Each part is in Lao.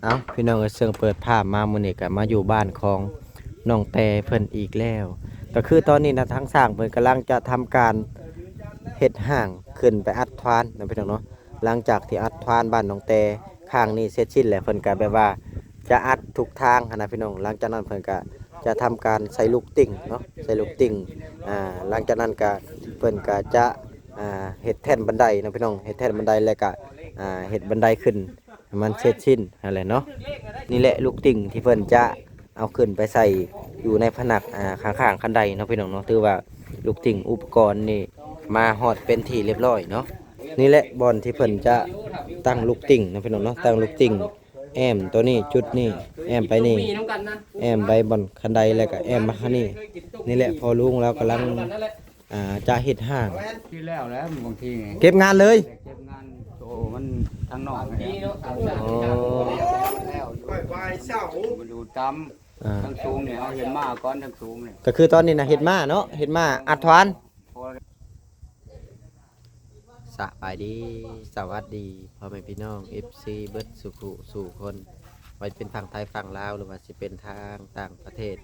ເອົ້າ ພີ່ນ້ອງເອີຍ ເຊິ່ງເປີດພາບມາມື້ນີ້ກໍມາຢູ່ບ້ານຂອງນ້ອງແຕ່ເພິ່ນອີກແລ້ວ. ກໍຄືຕອນນີ້ນະ ທາງຊ່າງເພິ່ນກຳລັງຈະທຳການເຮັດຮ່າງຂຶ້ນໄປອັດທານເນາະ ພີ່ນ້ອງເນາະ. ຫຼັງຈາກທີ່ອັດທານບ້ານນ້ອງແຕ່ຂ້າງນີ້ເສັດສິ້ນແລ້ວ ເພິ່ນກໍແບບວ່າຈະອັດທຸກທາງຫັ້ນນະ ພີ່ນ້ອງ. ຫຼັງຈາກນັ້ນເພິ່ນກໍຈະທຳການໃສ່ລູກຕິ່ງເນາະ ໃສ່ລູກຕິ່ງ. ອ່າ ຫຼັງຈາກນັ້ນກໍເພິ່ນກໍຈະ ອ່າ ເຮັດແທ່ນບັນໄດເນາະ ພີ່ນ້ອງ ເຮັດແທ່ນບັນໄດ ແລ້ວກໍ ອ່າ ເຮັດບັນໄດຂຶ້ນ ໃຫ້ມັນເສັດສິ້ນຫັ້ນແຫຼະເນາະ. ນີ້ແຫຼະລູກຕິ່ງທີ່ເພິ່ນຈະເອົາຂຶ້ນໄປໃສ່ຢູ່ໃນພະນັກ ອ່າ ຂ້າງໆຄັນໄດເນາະ ພີ່ນ້ອງເນາະ. ຖືວ່າລູກຕິ່ງອຸປະກອນນີ້ມາຮອດເປັນທີ່ລຽບຮ້ອຍເນາະ. ນີ້ແຫຼະບ່ອນທີ່ເພິ່ນຈະຕັ້ງລູກຕິ່ງເນາະ ພີ່ນ້ອງເນາະ ຕັ້ງລູກຕິ່ງ ແອ້ມໂຕນີ້ ຈຸດນີ້ ແອ້ມໄປນີ້ ແອ້ມໄປບ່ອນຄັນໄດ ແລ້ວກໍແອ້ມມາທາງນີ້. ນີ້ແຫຼະພໍ່ລຸງລາວກຳລັງ ອ່າ ຈະເຮັດຮ່າງ ທີ່ແລ້ວແຫຼະ ບາງທີນີ້ ເກັບງານເລີຍ ເກັບງານໂຕມັນທາງນອກນີ້ແຫຼະ. ອໍ ແລ້ວຢູ່ ມັນຢູ່ຕ່ຳ ອ່າ ທາງສູງນີ້ ເຮົາເຮັດມາກ່ອນ ທາງສູງນີ້ ກໍຄືຕອນນີ້ນະ ເຮັດມາເນາະ ເຮັດມາອັດທານ. ສະບາຍດີ ສະຫວັດດີພໍ່ແມ່ພີ່ນ້ອງ ເອັຟຊີ ເບິດສູ່ຜູ້ສູ່ຄົນ ວ່າຈະເປັນຝັ່ງໄທຝັ່ງລາວ ຫຼືວ່າຊິເປັນທາງຕ່າງປະເທດ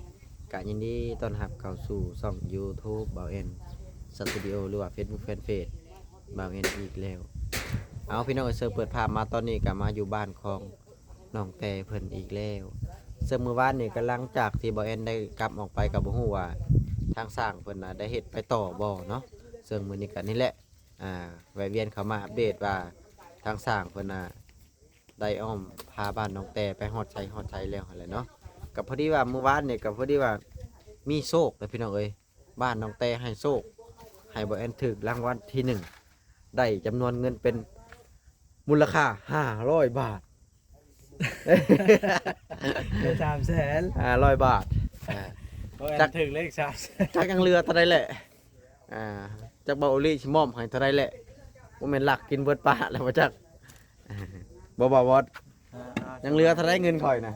ກະຍິນດີຕ້ອນຮັບເຂົ້າສູ່ຊ່ອງຢູທູບ ບ່າວແອນ ສະຕູດິໂອ ຫຼືວ່າເຟສບຸກແຟນເພຈ ບ່າວແອນ ອີກແລ້ວ. ເອົາ ພີ່ນ້ອງເອີຍ ເຊິ່ງເປີດພາບມາຕອນນີ້ກະມາຢູ່ບ້ານຂອງ ນ້ອງແຕ່ເພິ່ນອີກແລ້ວ. ເຊິ່ງມື້ວານນີ້ກໍຫຼັງຈາກທີ່ບ່າວແອນໄດ້ກັບອອກໄປ ກໍບໍ່ຮູ້ວ່າທາງຊ່າງເພິ່ນນະໄດ້ເຮັດໄປຕໍ່ບໍ່ເນາະ. ເຊິ່ງມື້ນີ້ກໍນີ້ແຫຼະ ອ່າ ແວະວຽນເຂົ້າມາອັບເດດວ່າທາງຊ່າງເພິ່ນນະໄດ້ອ້ອມພາບ້ານນ້ອງແຕ່ໄປຮອດໃສຮອດໃສແລ້ວຫັ້ນແຫຼະເນາະ. ກໍພໍດີວ່າມື້ວານນີ້ກໍພໍດີວ່າມີໂຊກເດີພີ່ນ້ອງເອີຍ. ບ້ານນ້ອງແຕ່ໃຫ້ໂຊກ ໃຫ້ບ່າວແອນຖືກລາງວັນທີໜຶ່ງ ໄດ້ຈຳນວນເງິນເປັນມູນລະຄ່າຫ້າຮ້ອຍບາດ ໄດ້ສາມແສນ ຫ້າຮ້ອຍບາດ. ອ່າ ບໍ່ແມ່ນ ຈັກ ຖືກເລກສາມແສນ ຈັກຍັງເຫຼືອເທົ່າໃດແຫຼະ. ອ່າ ຈັກບ່າວໂອລິຊິມອບໃຫ້ເທົ່າໃດແຫຼະ ບໍ່ແມ່ນລັກກິນເບິດປາແລ້ວບໍ່ຈັກ ບໍ່ ບໍ່ ບໍ່ ອ່າ ອ່າ ຍັງເຫຼືອເທົ່າໃດເງິນຂ້ອຍນະ?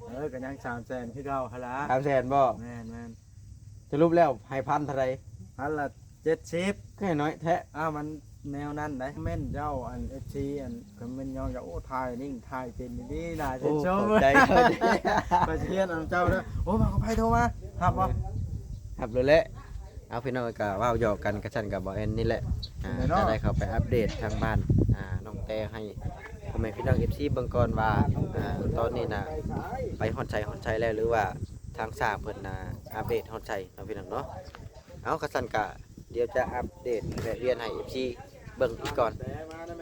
ເອີ ກໍຍັງສາມແສນຄືເກົ່າຫັ້ນລະ. ສາມແສນບໍ່? ແມ່ນໆ. ສະຫຼຸບແລ້ວໃຫ້ພັນເທົ່າໃດ? ພັນລະເຈັດສິບ. ຄືໃຫ້ໜ້ອຍແທ້? ອ້າວ ມັນແນວນັ້ນໃດ໋. ຄອມເມັນເຈົ້າ ອັນ ເອັຟຊີ ອັນ ຄອມເມັນຍ້ອງວ່າ ໂອ້ ຖ່າຍນີ້ ຖ່າຍເປັນດີໆ ໜ້າຊື່ນຊົມ. ໂອ້ ຂອບໃຈ ຂອບໃຈ. ຂ້ອຍຊິຮຽນນຳເຈົ້າເດີ. ໂອ້ ມາ ຂໍໄປໂທມາ ຮັບບໍ່? ຮັບໂລດແຫຼະ. ເອົາ ພີ່ນ້ອງ ກໍເວົ້າຫຍອກກັນກັບຊັ້ນກັບບ່າວແອນນີ້ແຫຼະ ອ່າ ແມ່ນເນາະ ຈະໄດ້ເຂົ້າໄປອັບເດດທາງບ້ານ ອ່າ ນ້ອງແຕ່ໃຫ້ພໍ່ແມ່ພີ່ນ້ອງເອັຟຊີເບິ່ງກ່ອນວ່າ ອ່າ ຕອນນີ້ນະໄປຮອດໃສຮອດໃສແລ້ວ ຫຼືວ່າທາງຊ່າງເພິ່ນນະອັບເດດຮອດໃສເນາະ ພີ່ນ້ອງເນາະ. ເອົາ ຄັນຊັ້ນກະດຽວຈະອັບເດດແວະວຽນໃຫ້ເອັຟຊີເບິ່ງອີກກ່ອນ.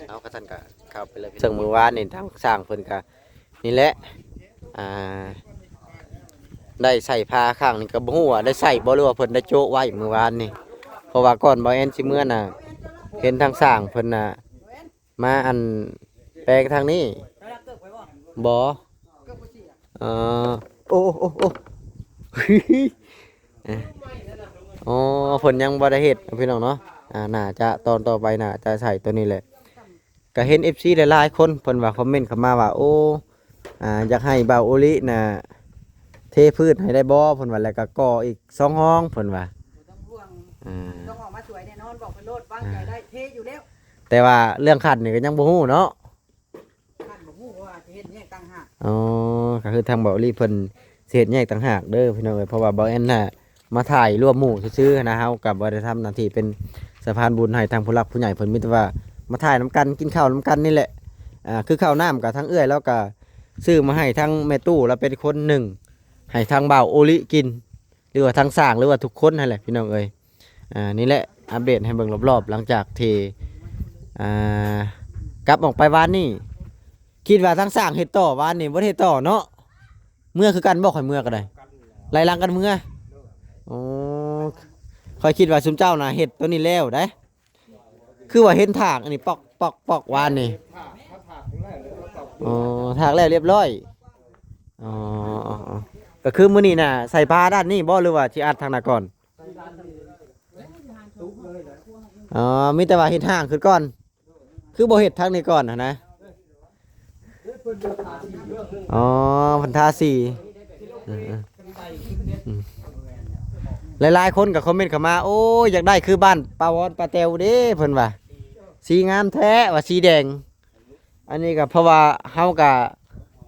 ເອົາ ຄັນຊັ້ນກະເຂົ້າໄປເລີຍ. ເຊິ່ງມື້ວານນີ້ທາງຊ່າງເພິ່ນກະ ນີ້ແຫຼະ ອ່າ ໄດ້ໃສ່ຜ້າຂ້າງນີ້ ກໍບໍ່ຮູ້ວ່າໄດ້ໃສ່ບໍ່ ຫຼືວ່າເພິ່ນໄດ້ໂຈະໄວ້ມື້ວານນີ້. ເພາະວ່າກ່ອນບ່າວແອນຊິເມືອນະ ເຫັນທາງຊ່າງເພິ່ນນະ ມາອັນແປງທາງນີ້. ບໍ່ ເອີ ໂອ້ ໂອ້ ໂອ້ ເອີ ອໍ ເພິ່ນຍັງບໍ່ໄດ້ເຮັດ ພີ່ນ້ອງເນາະ. ອ່າ ໜ້າຈະຕອນຕໍ່ໄປໜ້າຈະໃສ່ໂຕນີ້ແຫຼະ. ກໍເຫັນເອັຟຊີຫຼາຍໆຄົນເພິ່ນວ່າຄອມເມັນເຂົ້າມາວ່າ ໂອ້ ອ່າ ຢາກໃຫ້ບ່າວໂອລິນະເທພື້ນໃຫ້ໄດ້ບໍ່ ເພິ່ນວ່າ ແລ້ວກໍກໍ່ອີກສອງຫ້ອງ ເພິ່ນວ່າ. ບໍ່ຕ້ອງຫ່ວງ ອ່າ ຕ້ອງອອກມາຊ່ວຍແນ່ນອນ ບອກເພິ່ນໂລດ ວາງໃຈໄດ້ ອ່າ ເທຢູ່ແລ້ວ. ແຕ່ວ່າເລື່ອງຂັ້ນນີ້ກໍຍັງບໍ່ຮູ້ເນາະ ຂັ້ນບໍ່ຮູ້ວ່າຊິເຮັດແຍກຕ່າງຫາກ. ອໍ ກໍຄືທາງບ່າວໂອລິເພິ່ນ ຊິເຮັດແຍກຕ່າງຫາກເດີພີ່ນ້ອງເອີຍ. ເພາະວ່າບ່າວແອນນະມາຖ່າຍລວມໝູ່ຊື່ໆນະ, ເຮົາກໍບໍ່ໄດ້ທຳໜ້າທີ່ເປັນສະພານບຸນໃຫ້ທາງຜູ້ຫຼັກຜູ້ໃຫຍ່ເພິ່ນ, ມີແຕ່ວ່າມາຖ່າຍນຳກັນ ກິນເຂົ້ານຳກັນນີ້ແຫຼະ. ອ່າ ຄືເຂົ້ານ້ຳກໍທາງເອື້ອຍລາວກໍຊື້ມາໃຫ້ທາງແມ່ຕູ້ ລາວເປັນຄົນໜຶ້ງໃຫ້ທາງບ່າວໂອລິກິນ ຫຼືວ່າທາງຊ່າງ ຫຼືວ່າທຸກຄົນຫັ້ນແຫຼະພີ່ນ້ອງເອີຍ. ອ່າ ນີ້ແຫຼະ ອັບເດດໃຫ້ເບິ່ງລອບໆ ຫຼັງຈາກທີ່ ອ່າ ກັບອອກໄປວານນີ້. ຄິດວ່າທາງຊ່າງເຮັດຕໍ່ ວານນີ້ບໍ່ໄດ້ເຮັດຕໍ່ເນາະ. ເມືອຄືກັນບໍ່? ຂ້ອຍເມືອກໍໄດ້ ໄລ່ຫຼັງກັນເມືອ. ໂອ້ ຂ້ອຍຄິດວ່າຊຸມເຈົ້ານະເຮັດໂຕນີ້ແລ້ວໄດ໋. ຄືວ່າເຫັນຖາກອັນນີ້ ປອກ ປອກ ປອກ ວານນີ້. ອໍ ຖາກແລ້ວລຽບຮ້ອຍ. ອໍ ອໍ ອໍ ກໍຄືມື້ນີ້ນະໃສ່ຝາດ້ານນີ້ບໍ່ ຫຼືວ່າຊິອັດທາງໜ້າກ່ອນ? ອໍ ມີແຕ່ວ່າເຮັດຮ່າງຂຶ້ນກ່ອນ. ຄືບໍ່ເຮັດທາງນີ້ກ່ອນຫັ້ນນະ? ອໍ ເພິ່ນທາສີ. ເອີ ເອີ ອືມ ຫຼາຍໆຄົນກໍຄອມເມັນເຂົ້າມາ ໂອ້ຍ ຢາກໄດ້ຄືບ້ານປ້າວອນປ້າແຕວເດ້ ເພິ່ນວ່າ ສີງາມແທ້ວ່າ ສີແດງ. ອັນນີ້ກໍເພາະວ່າເຮົາກໍ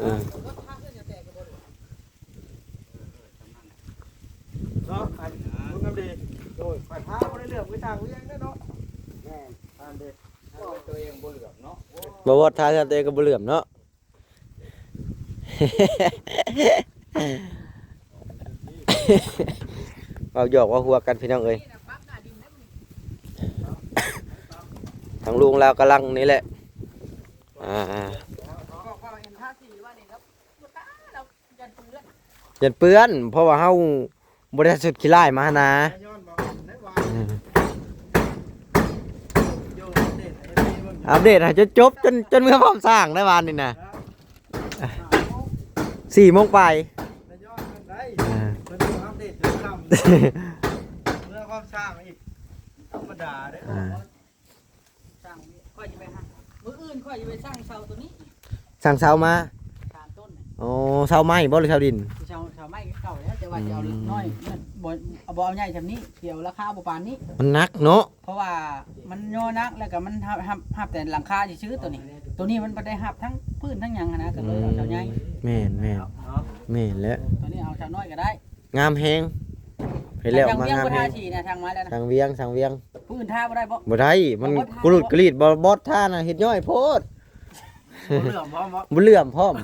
ອ່າ ເນາະ ອັນ ລຸງຄຳດີ ໂດຍ ຂ້ອຍພາບໍ່ໄດ້ເລື່ອມຄືຊ່າງວຽງເດ້ເນາະ ແມ່ນ ອັນເດ້ ໂອ້ຍ ຕົວເອງບໍ່ເຫຼືອມເນາະ ໂອ້ຍ ບໍ່ ບໍ່ ຖ້າເຮືອນຕົວເອງກໍບໍ່ເຫຼືອມເນາະ ເວົ້າຫຍອກເວົ້າຫົວກັນພີ່ນ້ອງເອີຍ ທາງລຸງລາວກຳລັງນີ້ແຫຼະ ອ່າ ຢ້ານເປື້ອນ ເພາະວ່າເຮົາບໍ່ໄດ້ເອົາຊຸດຂີ້ລ້າຍມາຫັ້ນນາ ອັບເດດໃຫ້ຈົນຈົບ ຈົນ ຈົນເມືອພ້ອມສ້າງໄດ້ວານນີ້ນະ ສີ່ໂມງປາຍ ອ່າ ເມືອພ້ອມສ້າງອີກ ທຳມະດາເດ້ ອ່າ ສ້າງ ຂ້ອຍຊິໄປຫາ ມື້ອື່ນຂ້ອຍຊິໄປສ້າງເສົາຕົວນີ້ ສ້າງເສົາມາ ສາມຕົ້ນນະ ອໍ ເສົາໄມ້ບໍ່ ຫຼືເສົາດິນ ເສົາ ເສົາໄມ້ເກົ່າແລ້ວ ແຕ່ວ່າ ອືມ ຊິເອົານ້ອຍ ບໍ່ ເອົາ ບໍ່ເອົາໃຫຍ່ຊ່ຳນີ້ ຊິເອົາລາຄາບໍ່ປານນີ້ ມັນໜັກເນາະ ເພາະວ່າມັນຍໍໜັກ ແລ້ວກໍມັນຮັບ ຮັບ ຮັບແຕ່ຫຼັງຄາຊື່ໆ ຕົວນີ້ ຕົວນີ້ມັນບໍ່ໄດ້ຮັບທັງພື້ນທັງຫຍັງຫັ້ນນະ ກໍເລີຍເອົາເສົາໃຫຍ່ ອືມ ແມ່ນໆ ເນາະ ແມ່ນແຫຼະ ຕົວນີ້ເອົາເສົານ້ອຍກໍໄດ້ ງາມແຮງ ເຮັດແລ້ວມາງາມແຮງ ທາງວຽງ ທາງມາແລ້ວນະ ທາງວຽງ ທາງວຽງ ຜູ້ອື່ນທາບໍ່ໄດ້ບໍ່ ບໍ່ໄດ້ ມັນ ບໍ່ ບໍ່ທາ ກຸລຸດ ບໍ່ ກະລີດ ບໍ່ ບໍ່ທານະ ເຮັດຍ້ອຍໂພດ ບໍ່ເຫຼື້ອມພ້ອມບໍ່ ບໍ່ເຫຼື້ອມພ້ອມ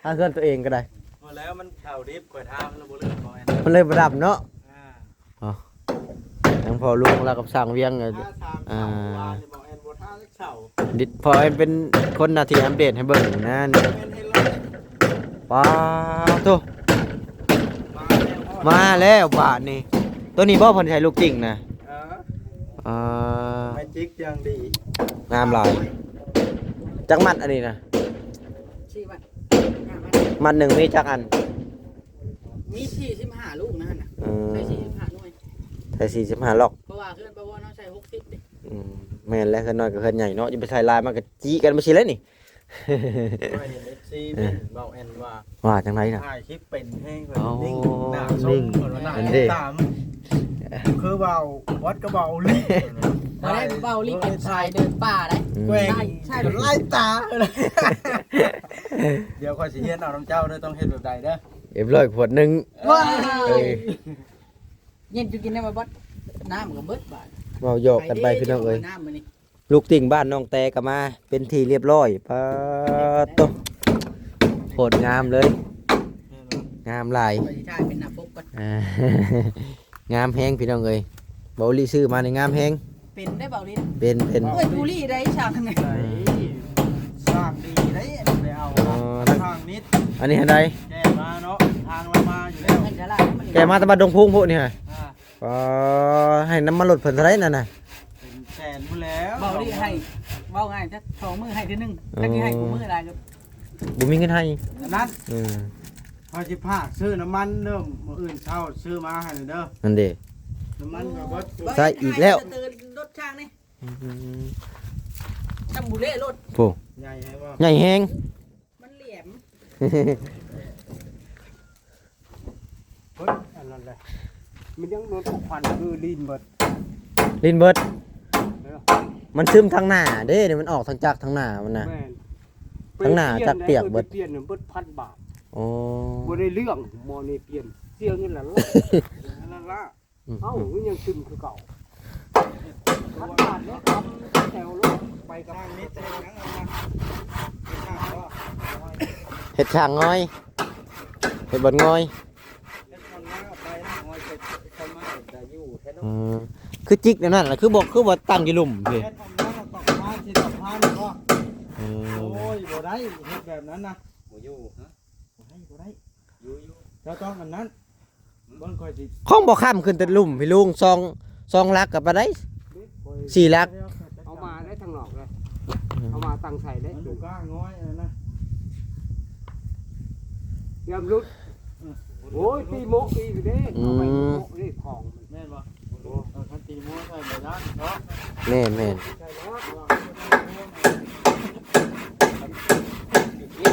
ທາເຮືອນຕົວເອງກໍໄດ້ ບໍ່ແລ້ວມັນເສົາດິບ ຂ້ອຍທາມັນບໍ່ເຫຼື້ອມ ມັນເລີຍບໍ່ດຳເນາະ ອ່າ ອໍ ທາງພໍ່ລຸງລາວກັບຊ່າງວຽງ ອ່າ ບໍ່ແມ່ນບໍ່ທາ ເສົາ ດິ ພໍເປັນຄົນໜ້າທີ່ອັບເດດໃຫ້ເບິ່ງນະ ປາໂທ ມາແລ້ວບາດນີ້ ຕົວນີ້ບໍ່ເພິ່ນໃຊ້ລູກຈິ້ງນະ ເອີ ອ່າ ແມຈິກຢ່າງດີ ງາມຫຼາຍ ຈັກມັດອັນນີ້ນະ ສີ່ມັດ ຫ້າມັດ ມັດໜຶ່ງມີຈັກອັນ ມີສີ່ສິບຫ້າລູກນະຫັ້ນນະ ອືມ ໃຊ້ສີ່ສິບຫ້າໜ່ວຍ ໃຊ້ສີ່ສິບຫ້າລັອກ ເພາະວ່າເຮືອນປະວອນເຮົາໃຊ້ຫົກສິບເດ້ ອືມ ແມ່ນແຫຼະ ເຮືອນນ້ອຍກັບເຮືອນໃຫຍ່ເນາະ ຢ່າໄປໃສ່ຫຼາຍ ມັນກໍຈີກັນໄປຊີ້ແຫຼະນີ້ ຂ້ອຍເຫັນເອັຟຊີ ເອີ ເວົ້າແອນວ່າ ວ່າຈັ່ງໃດນະ ຖ່າຍຄລິບເປັນແຮງ ເພິ່ນ ອໍ ຍິງໜ້າຊົມ ຍິງ ເພິ່ນວ່າໜ້າ ອັນເດ້ ຕິດຕາມ ຄືເວົ້າ ວັດກໍເວົ້າລີ ບໍ່ໄດ້ເວົ້າລີເປັນສາຍເດີນປ່າໄດ໋ ອືມ ແກວ່ງ ໃຊ່ ໃຊ່ ໄລ່ຕາ ດຽວຂ້ອຍຊິຮຽນເອົານຳເຈົ້າເດີ ຕ້ອງເຮັດແບບໃດເດີ ເອັມຮ້ອຍຂວດໜຶ່ງ ວ້າຍ ເອີ ເຢັນຈຸກິນໄດ້ບໍ່ບອດ ນ້ຳກໍເບິດບາດ ເວົ້າຫຍອກກັນໄປພີ່ນ້ອງເອີຍ ນ້ຳມື້ນີ້ ລູກຕິ່ງບ້ານນ້ອງແຕກໍມາເປັນທີ່ລຽບຮ້ອຍ ປາໂຕ ໂຄດງາມເລີຍ ແມ່ນບໍ່ ງາມຫຼາຍ ຂ້ອຍຊິຖ່າຍເປັນໜ້າປົກກ່ອນ ອ່າ ງາມແຮງພີ່ນ້ອງເອີຍ ເບົາລີຊື້ມານີ້ງາມແຮງ ເປັນໄດ້ເບົາລີ ເປັນ ເປັນ ເອີຍ ບູລີໄດ້ຊ່າງ ຊ່າງດີໄດ້ ໄປເອົາ ອໍ ທາງນິດ ອັນນີ້ຫັ້ນໃດ ແກ່ມາເນາະ ທາງລາວມາຢູ່ແລ້ວ ແກ່ມາແຕ່ບ້ານດົງພຸງພຸ້ນນີ້ຫະ ອ່າ ອໍ ໃຫ້ນ້ຳມັນລົດເພິ່ນເທົ່າໃດນັ້ນນະ ເປັນແສນພຸ້ນແລ້ວ ເບົາລີໃຫ້ ເວົ້າງ່າຍຊະ ສອງມື້ໃຫ້ເທື່ອໜຶ່ງ ອືມ ຄັນຊິໃຫ້ຄູ່ມື້ຫຼາຍກໍ ບໍ່ມີເງິນໃຫ້ ອັນນັ້ນ ເອີ ຂ້ອຍຊິພາກຊື້ນ້ຳມັນເດີ ມື້ອື່ນເຊົ້າຊື້ມາໃຫ້ເດີ ນັ້ນເດ້ ນ້ຳມັນກໍເບິດ ໃສ່ອີກແລ້ວ ສະເຕີລົດຊ່າງນີ້ ອືມ ຈຳບູເລລົດ ໂອ້ ໃຫຍ່ແຮງບໍ່ ໃຫຍ່ແຮງ ມັນຫຼຽມ ເບິດ ອັນນັ້ນແຫຼະ ມັນຍັງລົດຂວັນຄືລີນເບິດ ລີນເບິດ ເອີ ມັນຊຶມທາງໜ້າເດ້ ນີ້ມັນອອກທາງຈັກທາງໜ້າມັນນະ ແມ່ນ ທາງໜ້າຈັກປຽກເບິດ ໄປປ່ຽນເບິດພັນບາດ ໂອ້ ບໍ່ໄດ້ເລື່ອງ ໝໍນີ້ປ່ຽນ ເສຍເງິນລະລ້ານ ລະລ້ານ ອືມ ເອົ້າ ມັນຍັງຊຶມຄືເກົ່າ ພັນບາດແລ້ວ ຄຳແຖວໂລດ ໄປກັບທາງນີ້ ເຮັດຊ່າງງອຍ ເຮັດບ່ອນງອຍ ອືມ ຄືຈິກແນວນັ້ນລະ ຄືບໍ່ ຄືບໍ່ຕັ້ງຢູ່ລຸ່ມພີ້ ອືມ ໂອ້ຍ ບໍ່ໄດ້ ເຮັດແບບນັ້ນນະ ບໍ່ຢູ່ ບໍ່ໄດ້ ບໍ່ໄດ້ ຢູ່ ຢູ່ ເຈົ້າຕ້ອງອັນນັ້ນ ເບິ່ງຂ້ອຍຊິ ຂອງບໍ່ຄ້ຳຂຶ້ນແຕ່ລຸ່ມພີ່ລຸງ ສອງ ສອງຫຼັກກໍປານໃດ ສີ່ຫຼັກ ເອົາມາໄດ້ທາງນອກເລີຍ ອືມ ເອົາມາຕັ້ງໃສ່ເລີຍ ມັນບໍ່ກ້າງອຍອັນນັ້ນນະ ຍາມຫຼຸດ ອືມ ໂອ້ຍ ຕີໂມະອີກເດ້ ອືມ ເອົາໄປໂມະເດ້ຂອງ ແມ່ນບໍ່? ໂອ້ ເອີ ຄັນຕີໂມະໃສ່ບໍ່ໄດ້ເນາະ ແມ່ນໆ ໃສ່ແລ້ວ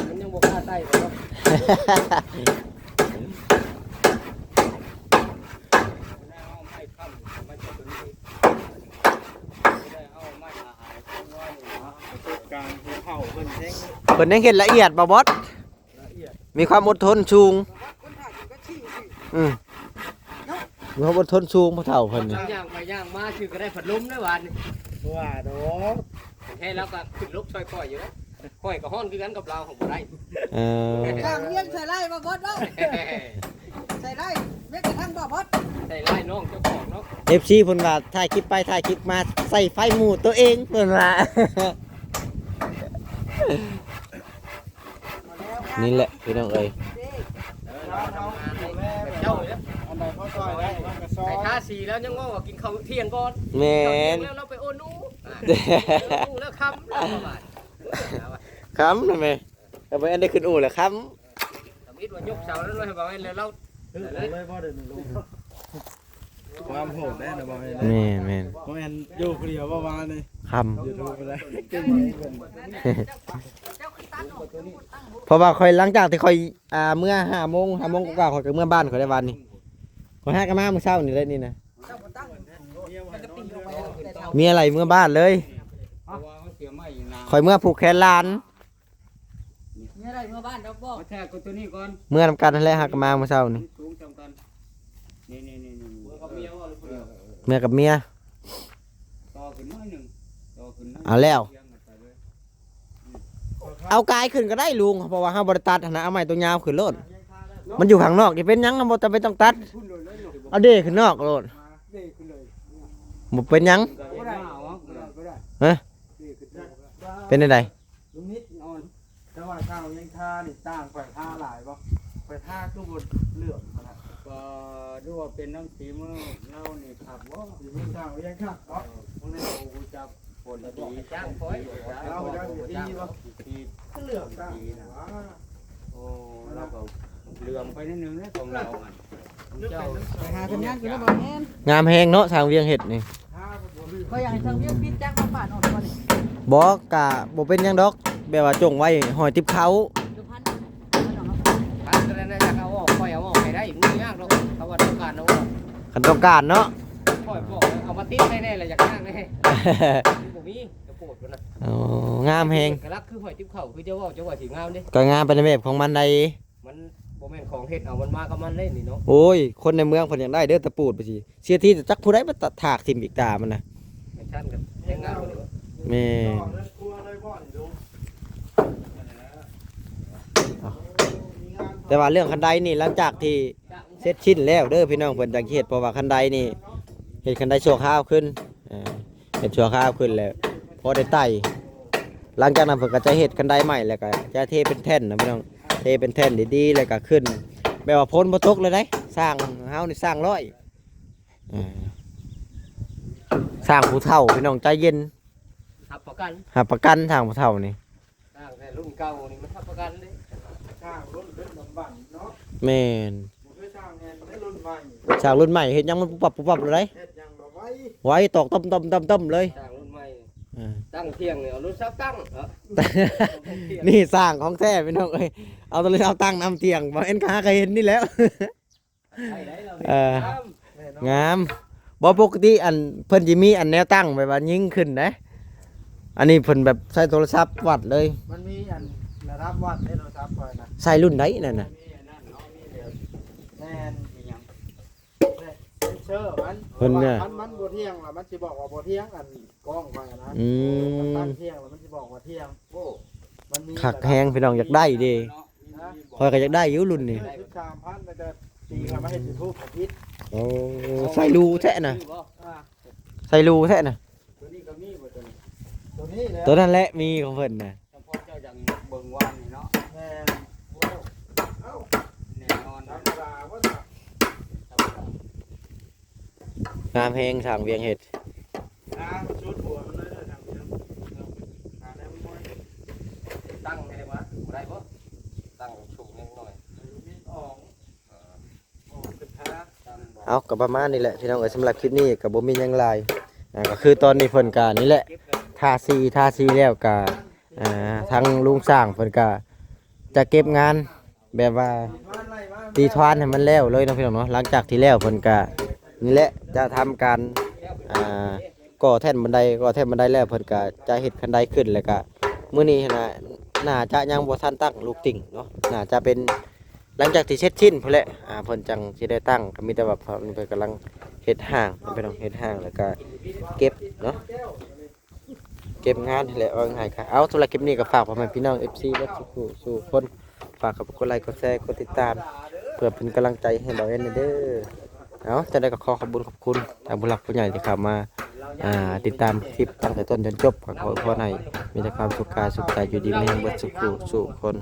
ມັນຍັງບໍ່ກ້າໃສ່ເນາະ ເພິ່ນຍັງເຮັດລະອຽດບໍ່ບອດ? ມີຄວາມອົດທົນສູງ. ອືມ ມີຄວາມອົດທົນສູງ ຜູ້ເຖົ້າເພິ່ນນີ້. ຍ່າງໄປຍ່າງມາ ຊື່ກໍໄດ້ພັດລົມແລ້ວບາດນີ້. ວ່າດອກ ແທ້ລາວກໍຂຶ້ນລົງຊ່ອຍຂ້ອຍຢູ່ເດ້. ຂ້ອຍກໍຮ້ອນຄືກັນກັບລາວ ຂອງບໍ່ໄດ້. ເອີ ຂ້າງວຽງໃສ່ໄລ່ບໍ່ເບິດເນາະ. ໃສ່ໄລ່ແມ້ກະທັ່ງບໍ່ເບິດ ໃສ່ໄລ່ນ້ອງເຈົ້າຂອງເນາະ. ເອັຟຊີເພິ່ນວ່າ ຖ່າຍຄລິບໄປຖ່າຍຄລິບມາ ໃສ່ໄຟໝູ່ຕົວເອງ ເພິ່ນວ່າ. ນີ້ແຫຼະພີ່ນ້ອງເອີຍ ເອີ ລາວທຳງານໃຫ້ເຈົ້າເດ້. ອັນໃດພໍຊ່ອຍໄດ້ມັນກໍຊ່ອຍ. ໃສ່ທາສີແລ້ວຍັງເວົ້າວ່າກິນເຂົ້າທ່ຽງກ່ອນ. ແມ່ນ ກິນເຂົ້າທ່ຽງແລ້ວລາວໄປໂອນູ. ອ່າ ໂອນູແລ້ວຄ່ຳແລ້ວປະມານ ຄ່ຳນະແມ່. ເອົາໄປອັນໄດ້ຂຶ້ນອູ່ແລ້ວຄ່ຳ. ທຳອິດວ່າຍົກເສົາແລ້ວໃຫ້ເບົາແອນແລ້ວລາວ ເອີ ເລີຍບໍ່ໄດ້ລົງ. ຄວາມໂຫດແດ່ນະ ບໍ່ແມ່ນ ແມ່ນໆ ບໍ່ແມ່ນຢູ່ຜູ້ດຽວບໍ່ວ່ານີ້ ຄ່ຳ ຢູທູບບໍ່ໄດ້. ເຈົ້າຄືຕັດອອກ ເພາະວ່າຂ້ອຍ ຫຼັງຈາກທີ່ຂ້ອຍ ອ່າ ເມື່ອຫ້າໂມງ ຫ້າໂມງກວ່າ ຂ້ອຍກໍເມືອບ້ານຂ້ອຍໄດ້ວານນີ້. ຂ້ອຍຫາກໍມາມື້ເຊົ້ານີ້ເດ້ນີ້ນະ. ເຈົ້າບໍ່ຕັ້ງ ມັນກໍຕີອອກໄປແຕ່ເຊົ້າ. ເມຍໄລ່ເມືອບ້ານເລີຍ. ຂ້ອຍເມືອຜູກແຂນຫຼານ. ເມຍໄລ່ເມືອບ້ານດອກບໍ່? ມາແທກກັບຕົວນີ້ກ່ອນ. ເມືອນຳກັນຫັ້ນແຫຼະ ຫາກໍມາມື້ເຊົ້ານີ້. ສູງສ່ຳກັນ. ນີ້ໆໆໆ ເມືອກັບເມຍບໍ່ ຫຼືຜູ້ດຽວ? ເອີໆ ເມືອກັບເມຍ. ຕໍ່ຂຶ້ນໜ້ອຍໜຶ່ງ ຕໍ່ຂຶ້ນໜ້ອຍ. ເອົາແລ້ວ ອືມ ເອົາກາຍຂຶ້ນກໍໄດ້ລຸງ ເພາະວ່າເຮົາບໍ່ໄດ້ຕັດຫັ້ນນະ. ເອົາໄມ້ຕົວຍາວຂຶ້ນໂລດ ມັນຢູ່ຂ້າງນອກ ຈະເປັນຫຍັງ ເຮົາບໍ່ຈຳເປັນຕ້ອງຕັດ. ເອົາເດຂຶ້ນນອກໂລດ ບໍ່ເປັນຫຍັງ. ບໍ່ໄດ້ ບໍ່ໄດ້ ບໍ່ໄດ້. ຮະ? ເປັນແນວໃດ? ລຸງນິດອ່ອນ ແຕ່ວ່າຊ່າງວຽງທານີ້ຕ່າງຂ້ອຍທາຫຼາຍບໍ່? ຂ້ອຍທາຄືບໍ່ເຫຼື້ອມຫັ້ນນະ. ກໍຖືວ່າເປັນນຳຝີມືລາວນີ້ຄັກບໍ່? ຝີມືຊ່າງວຽງຄັກເນາະ. ເອີ ພວກນີ້ເຂົາຮູ້ຈັກຜົນດີ ຈ້າງຂ້ອຍ ລາວຮູ້ຈັກດີບໍ່? ຄືເຫຼື້ອມຕ່າງຫວາ. ໂອ້ ລາວກໍເຫຼື້ອມໄປໜ້ອຍໜຶ່ງເດ້ຂອງລາວຫັ້ນ. ເຈົ້າ ໄປຫາທຳງານຢູ່ແລ້ວບໍ່ແມ່ນ? ງາມແຮງເນາະ ຊ່າງວຽງເຮັດນີ້. ຂ້ອຍຢາກໃຫ້ຊ່າງວຽງປິດຈັກມາປາດອອກກ່ອນ. ບໍ່ ກະບໍ່ເປັນຫຍັງດອກ ແບບວ່າຈົ່ງໄວ້ຫ້ອຍຕິບເຂົ້າ. ພັນກໍໄດ້ນະ ຢາກເອົາອອກ ຂ້ອຍເອົາອອກໃຫ້ໄດ້ ບໍ່ຍາກດອກ ຖ້າວ່າຕ້ອງການເອົາອອກ. ຄັນຕ້ອງການເນາະ ຂ້ອຍບອກເອົາມາຕິດໃຫ້ແດ່ລະ ຢາກຍາກແດ່. ບໍ່ມີ ກະໂພດພຸ້ນນະ. ໂອ້ ງາມແຮງ. ເອກະລັກຄືຫ້ອຍຕິບເຂົ້າ ຄືເຈົ້າເວົ້າ ເຈົ້າວ່າຊິງາມເດ້. ກໍງາມໄປໃນແບບຂອງມັນໄດ໋. ມັນບໍ່ແມ່ນຂອງເຮັດເອົາ ມັນມາກັບມັນເດ້ນີ້ເນາະ. ໂອ້ຍ ຄົນໃນເມືອງເພິ່ນຢາກໄດ້ເດີຕະປູດໄປຊິ ເສຍທີຈັກຜູ້ໃດມາຖາກຖິ້ມອີກຕາມັນນະ. ແມ່ນຊັ້ນກໍແຮງງາມ. ແມ່ນ ແຕ່ວ່າເລື່ອງຄັນໄດນີ້ ຫຼັງຈາກທີ່ເສັດສິ້ນແລ້ວເດີພີ່ນ້ອງ ເພິ່ນຈັ່ງເຮັດ ເພາະວ່າຄັນໄດນີ້ເຮັດຄັນໄດຊົ່ວຄາວຂຶ້ນ ເອີ ເຮັດຊົ່ວຄາວຂຶ້ນແລ້ວ ພໍໄດ້ໄຕ່. ຫຼັງຈາກນັ້ນເພິ່ນກໍຈະເຮັດຄັນໄດໃໝ່ ແລ້ວກໍຈະເທເປັນແທ່ນນະພີ່ນ້ອງ ເທເປັນແທ່ນດີໆ ແລ້ວກໍຂຶ້ນ ແບບວ່າຝົນບໍ່ຕົກເລີຍເດ້. ຊ່າງເຮົານີ້ຊ່າງຮ້ອຍ ເອີ ຊ່າງຜູ້ເຖົ້າພີ່ນ້ອງ ໃຈເຢັນ ຮັບປະກັນ ຮັບປະກັນຊ່າງຜູ້ເຖົ້ານີ້. ຊ່າງແຕ່ລຸ້ນເກົ່ານີ້ມັນຮັບປະກັນເດ້ ຊ່າງລຸ້ນດຶກດຳບັນເນາະ. ແມ່ນ ບໍ່ຄືຊ່າງແມ່ນໄດ້ລຸ້ນໃໝ່ ຊ່າງລຸ້ນໃໝ່ເຮັດຫຍັງມັນປຸບປັບປຸບປັບເລີຍ ເຮັດຫຍັງກໍໄວ ໄວ ຕອກຕ້ອມໆໆໆເລີຍ. ຊ່າງລຸ້ນໃໝ່ ເອີ ຕັ້ງທ່ຽງນີ້ເອົາໂທລະສັບຕັ້ງເນາະ. ນີ້ຊ່າງຂອງແທ້ພີ່ນ້ອງເອີຍ ເອົາໂທລະສັບຕັ້ງນຳທ່ຽງ ບໍ່ເຫັນກະຫາກະເຫັນນີ້ແຫຼ້ວ. ເອີ ງາມ ບໍ່ ປົກກະຕິອັນເພິ່ນຊິມີອັນແນວຕັ້ງແບບວ່າຍິງຂຶ້ນເດ້. ອັນນີ້ເພິ່ນແບບໃຊ້ໂທລະສັບວັດເລີຍ. ມັນມີອັນລະດັບວັດໃນໂທລະສັບຂ້ອຍນະ. ໃຊ້ລຸ້ນໃດນັ້ນນະ? ມີອັນນັ້ນເນາະ ມີແບບ ແມ່ນ ມີຫຍັງ ເຊັນເຊີມັນ ເພິ່ນນະ ມັນ ມັນບໍ່ທ່ຽງລະ ມັນຊິບອກວ່າບໍ່ທ່ຽງ ອັນກ້ອງຂ້ອຍນະ. ອືມ ມັນຕັ້ງທ່ຽງລະ ມັນຊິບອກວ່າທ່ຽງ. ໂອ້ ມັນມີ ຄັກແຮງພີ່ນ້ອງ ຢາກໄດ້ເດ້. ຂ້ອຍກໍຢາກໄດ້ຢູ່ລຸ້ນນີ້ ສິບສາມພັນ ແຕ່ປີຂ້ອຍມາເຮັດຢູທູບກໍຜິດ. ໂອ້ ໃສ່ຫຼູແທ້ນະ ອ່າ ໃສ່ຫຼູແທ້ນະ. ຕົວນີ້ກໍມີບໍ່ ຕົວນີ້? ຕົວນີ້ແຫຼະ ຕົວນັ້ນແຫຼະມີຂອງເພິ່ນນະ. ສະເພາະເຈົ້າຈັ່ງເບິ່ງວານນີ້ເນາະ. ແມ່ນ. ໂອ້ ເອົ້າ ແນ່ນອນ ທຳມະດາບໍ່ຊະ? ທຳມະດາ. ງາມແຮງຊ່າງວຽງເຮັດ. ອ່າ ຊຸດຫົວມັນເລີຍເດີ ຊ່າງວຽງ ຫາແນວມັນ ຕັ້ງໄດ້ບໍ່ ໄດ້ບໍ່? ຕັ້ງສູງແຮງໜ້ອຍ ໃຫ້ລູກມິດອອກ ເອີ ອອກຂຶ້ນທາງ. ເອົາ ກໍປະມານນີ້ແຫຼະພີ່ນ້ອງເອີຍ ສຳລັບຄລິບນີ້ກໍບໍ່ມີຫຍັງຫຼາຍ. ອ່າ ກໍຄືຕອນນີ້ເພິ່ນກໍນີ້ແຫຼະ ທາສີ ທາສີແລ້ວກໍ ອ່າ ທາງລຸງຊ່າງເພິ່ນກໍຈະເກັບງານ ແບບວ່າຕີທວານໃຫ້ມັນແລ້ວເລີຍເນາະພີ່ນ້ອງເນາະ. ຫຼັງຈາກທີ່ແລ້ວເພິ່ນກະນີ້ແຫຼະ ຈະທຳການ ອ່າ ກໍ່ແທ່ນບັນໄດ ກໍ່ແທ່ນບັນໄດແລ້ວ ເພິ່ນກະຈະເຮັດຄັນໄດຂຶ້ນ. ແລ້ວກະມື້ນີ້ຫັ້ນນະ ໜ້າຈະຍັງບໍ່ທັນຕັ້ງລູກຕິ່ງເນາະ ໜ້າຈະເປັນຫຼັງຈາກທີ່ເສັດສິ້ນພຸ້ນແຫຼະ ອ່າ ເພິ່ນຈັ່ງຊິໄດ້ຕັ້ງ ກໍມີແຕ່ວ່າເພິ່ນ ເພິ່ນກຳລັງເຮັດຮ່າງ ເພິ່ນເຮັດຮ່າງ ແລ້ວກໍເກັບເນາະ ເກັບງານຫັ້ນແຫຼະ ເວົ້າງ່າຍໆ ກໍເອົາ ສຳລັບຄລິບນີ້ກໍຝາກພໍ່ແມ່ພີ່ນ້ອງ ເອັຟຊີ ເບິດສູ່ຜູ້ສູ່ຄົນ ຝາກເຂົາໄປກົດໄລກົດແຊກົດຕິດຕາມ ເພື່ອເປັນກຳລັງໃຈໃຫ້ບ່າວແອນແດ່ເດີ. ເອົາ ຈັ່ງໃດກໍຂໍຂອບບຸນຂອບຄຸນທາງຜູ້ຫຼັກຜູ້ໃຫຍ່ທີ່ເຂົ້າມາ ອ່າ ຕິດຕາມຄລິບຕັ້ງແຕ່ຕົ້ນຈົນຈົບ ກໍຂໍອວຍພອນໃຫ້ມີແຕ່ຄວາມສຸກກາຍສຸກໃຈ ຢູ່ດີມີແຮງເບິດສູ່ຜູ້ສູ່ຄົນ.